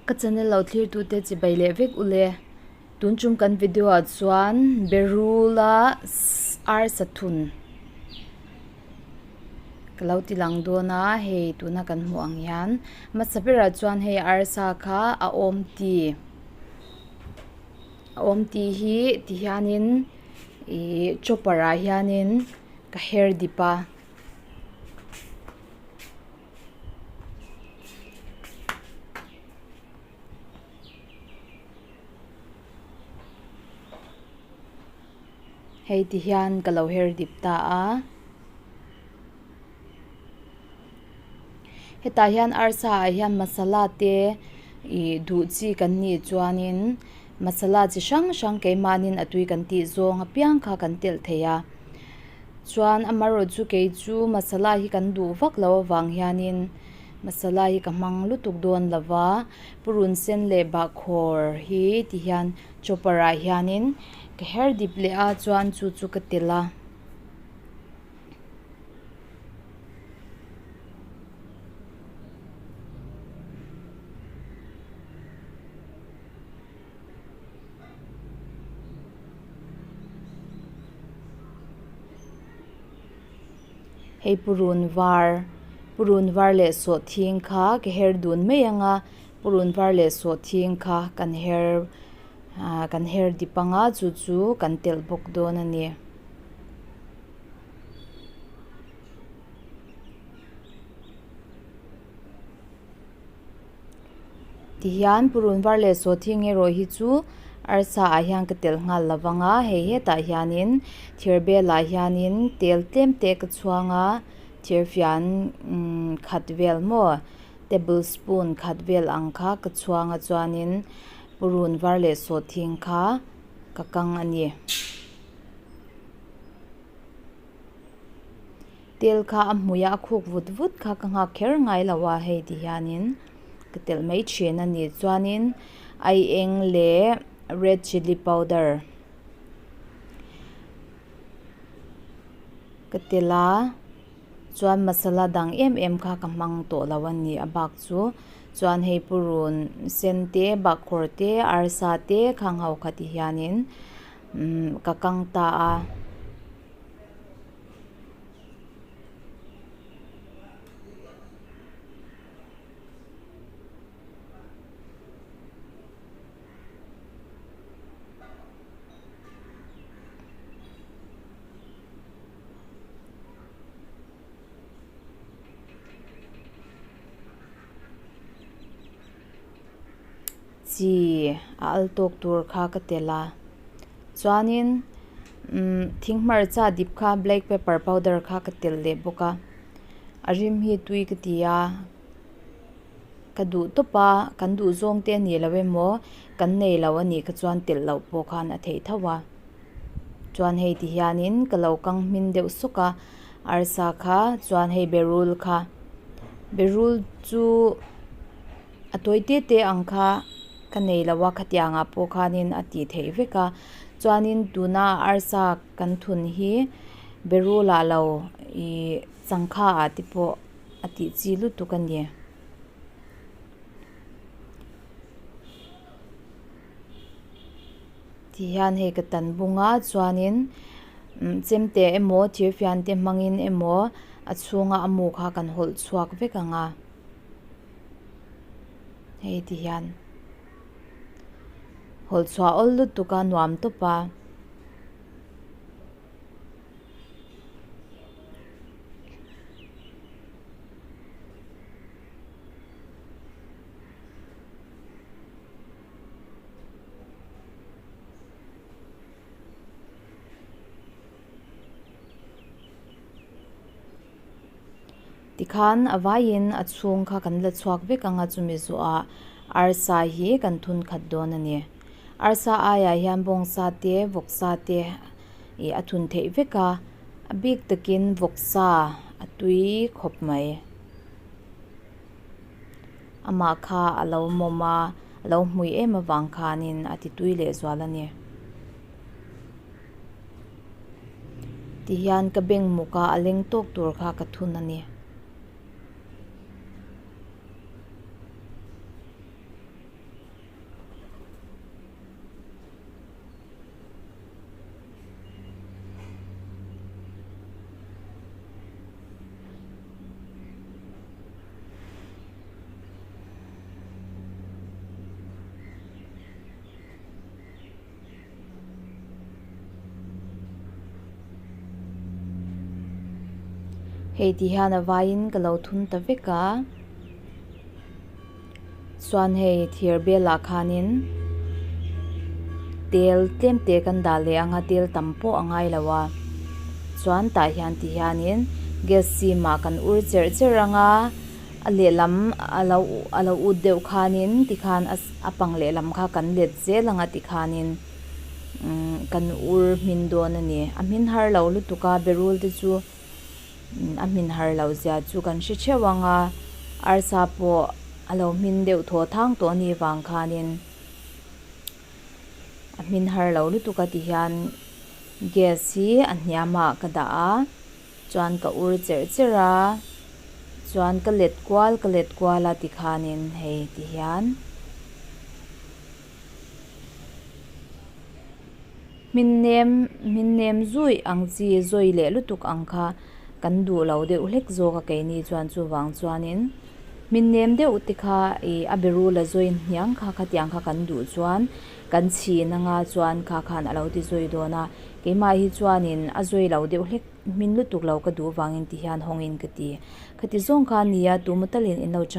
Ka channel lo thlir tute chibai leh vek ule. Tun chung kan video ah chuan Berula ar sathun ka lo ti lang dawn a hei tuna kan hmuh ang hian hmasa berah chuan hei arsa kha a awm ti a awm tih hi ti hianin ih chopper ah hianin ka her dip a. Hei ti hian ka lo her dip ta a hetah hian arsa ah hian masala te ih duh chi kan nih chuanin masala chi hrang hrang keimahniin a tui kan tih zawng apiang kha kan telh thei a. Chuan amaherawh chu kei chu masala hi kan duh vak loh avang hianin masala hi ka hmang lutuk dawn lo va purun sen leh bahkhawr hi ti hian chopper ah hianin ka her dip leh a chuan chu chu ka telh a. Hei purun var purun var leh sawhthing kha ka her dun mai ang a purun var leh sawhthing kha kan her ah kan her dip ang a chu chu kan telh bawk dawn a ni. Tihian purun var leh sawhthing erawh hi chu arsa ah hian ka telh nghal lo vang a hei hetah hianin thir belah hianin tel tlem te ka chhuang a thir fian umm khat vel maw table spoon khat vel ang kha ka chhuang a chuanin purun var leh sawhthing kha ka kang a ni. Tel kha a hmui a a khuk vut vut kha ka nghak kher ngai lo a hei ti hianin ka telh mai thin a ni chuanin aieng leh red chilli powder ka telh a chuan masala dang em em kha ka hmang tawh lo a ni a bak chu chuan hei purun sen te bakkhawr te arsa te khang ho kha ti hianin umm ka kang ta a. Chi a al tawk tur kha ka telh a chuanin umm thing hmarcha dip kha black pepper powder kha ka telh leh bawk a a rim hi tui ka ti a ka duh tawp a kan duh zawng te a ni lo emaw kan nei lo a nih kha chuan telh loh pawh khan a theih tho a chuan hei ti hianin ka lo kang hmin deuh sawk a arsa kha chuan hei berul kha berul chu. A tawi te te ang kha ka nei lo a khatiang ah pawh khanin a tih theih vek a chuanin tuna arsa kan thun hi berul ah lo ih changkha ah te pawh a tih chi lutuk a ni. Ti hian hei ka tan bung a chuanin chemte emaw thirfian te hmangin emaw a chhunga a mu kha kan hawlh chhuak vek ang a. Hei ti hian hawlh chhuah awl lutuk a nuam tawp a. Tikhan a vaiin a chhung kha kan la chhuak vek ang a chumi zawhah arsa hi kan thun khat dawn a ni. Arsa aiah hian bawngsa te vawksa te ih a thun theih vek a a bik takin vawksa a tui khawp mai. Amah kha a lo mawm a a lo hmui em avang khanin a ti tui leh zual a ni. Tihian ka beng muk a a leng tawk tur kha ka thun a ni. Hei ti hian a vaiin ka lo thun ta vek a. Chuan hei thir belah khanin tel tlem te kan dah leh ang a tel tam pawh a ngai lo a chuan tah hian ti hianin gas sim ah kan ur cherh cherh ang a a lehlam a lo a lo ut deuh khanin tikhan a a pang lehlam kha kan let zel ang a tikhanin umm kan ur hmin dawn a ni a hmin har lo lutuk a berul te chu. A hmin har loh zia chu kan hre theuh ang a, arsa pawh a lo hmin deuh thaw thang tawh a nih vang khanin a hmin har lo lutuk a ti hian gas hi a hniamah ka dah a, chuan ka ur cherh cherh a, chuan ka let kual ka let kual a tikhanin hei ti hian. Hmin nem hmin nem zui ang chi zawi leh lutuk ang kha kan duh lo deuh hlek zawk a keini chuan chuvang chuanin hmin nem deuh te kha ih a berul a zawi hniang kha khatiang kha kan duh chuan kan chhin anga chuan kha khan a lo ti zawi dawn a keimah hi chuanin a zawi lo deuh hlek hmin lutuk lo ka duh vangin ti hian hawngin ka ti khati zawng kha a nia tumatalin in lo chang.